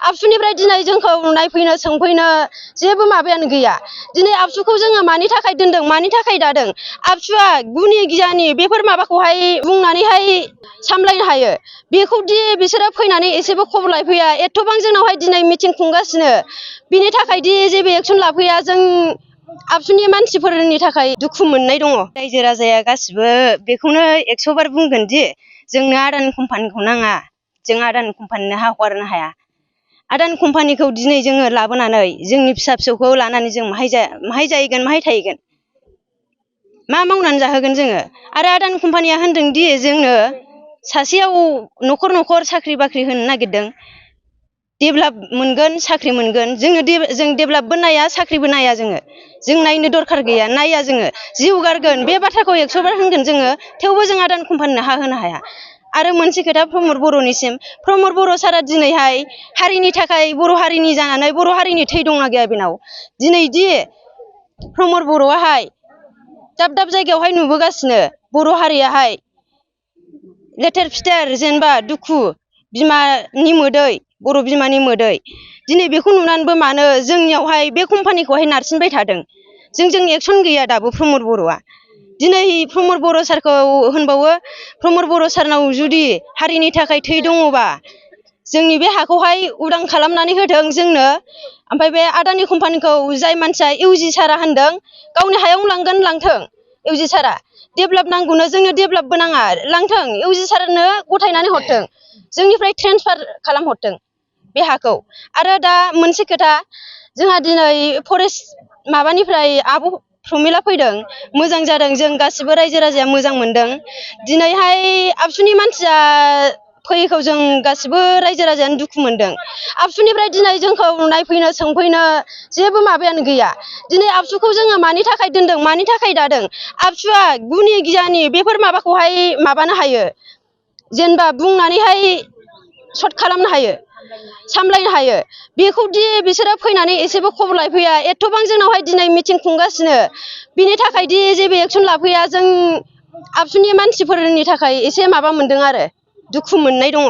आबसुनिफ्राय दिनै जोंखौ नायफैनो सोंफैनो जेबो माबायानो गैया। दिनै आबसुखौ जोङो मानि थाखाय दोनदों, मानि थाखाय दादों, आबसुआ गुनि गियानि बेफोर माबाखौहाय बुंनानैहाय सामलायनो हायो। बेखौदि बिसोरो फैनानै एसेबो खबर लाफैया, एथ'बां जोंनावहाय दिनै मिटिं खुंगासिनो, बिनि थाखायदि जेबो एक्सन लाफैया, जों आबसुनि मानसिफोरनि थाखाय दुखु मोननाय दङ। रायजो राजाया गासिबो बेखौनो 100 बार बुंगोन दि जोंनो आदानि कम्पानिखौ नाङा, जों आदानि कम्पानिनो हा हगारनो हाया। आदानि कम्पानिखौ दिनै जोङो लाबोनानै जोंनि फिसा फिसौखौ लानानै जों माहाय जाहैगोन, माहाय थाहैगोन, मा मावनानै जाहोगोन जोङो? आरो आदानि कम्पानिया होनदोंदि जोंनो सासेयाव न'खर न'खर साख्रि बाख्रि होनो नागिरदों, डेभेलप मोनगोन, साख्रि मोनगोन। जों डेभेलपबो नाया, साख्रिबो नाया, जों नायनो दरखार गैया, नाया जोङो जिउ गारगोन बे बाथ्राखौ 100 बार होनगोन जोङो, थेवबो जों आदानि कम्पानिनो हा होनो हाया। आरो मोनसे खोथा प्रमद बर'निसिम, प्रमद बर' सारा दिनैहाय हारिनि थाखाय, बर' हारिनि जानानै, बर' हारिनि थै दंना गैया बेनाव? दिनैदि प्रमद बर'आहाय दाब दाब जायगायावहाय नुबोगासिनो बर' हारियाहाय लेथेर फिथेर, जेनेबा दुखु, बिमानि मोदै, बर' बिमानि मोदै, दिनै बेखौ नुनानैबो मानो जोंनियावहाय बे कम्पानिखौहाय नारसिनबाय थादों? जों एक्सन गैया दाबो प्रमद बर'आ। दिनै प्रमद बर' सारखौ होनबावो, प्रमद बर' सारनाव जुदि हारिनि थाखाय थै दङबा जोंनि बे हाखौहाय उदां खालामनानै होथों जोंनो। ओमफ्राय बे आदानि कम्पानिखौ जाय मानसिया इउजि सारा होनदों, गावनि हायावनो लांगोन, लांथों। इउजि सारा डेभेलप नांगौनो, जोंनो डेभेलपबो नाङा, लांथों। इउजि सारनो गथायनानै हरथों, जोंनिफ्राय ट्रेन्सफार खालामहरथों बे हाखौ। आरो दा मोनसे खोथा, जोंहा दिनै फरेस्ट माबानिफ्राय आब' प्रमिला फैदों, मोजां जादों, जों गासिबो रायजो राजाया मोजां मोनदों। दिनैहाय आबसुनि मानसिया फैयैखौ जों गासिबो रायजो राजायानो दुखु मोनदों। आबसुनिफ्राय दिनै जोंखौ नायफैनो सोंफैनो जेबो माबायानो गैया। दिनै आबसुखौ जोङो मानि थाखाय दोनदों, मानि थाखाय दादों, आबसुआ गुनि गियानि बेफोर माबाखौहाय माबानो हायो, जेनेबा बुंनानैहाय सर्ट खालामनो हायो, सामलायनो हायो। बेखौदि बिसोरो फैनानै एसेबो खबर लाफैया, एथ'बां जोंनावहाय दिनै मिटिं खुंगासिनो, बिनि थाखायदि जेबो एक्सन लाफैया, जों आबसुनि मानसिफोरनि थाखाय एसे माबा मोनदों आरो दुखु मोननाय दङ।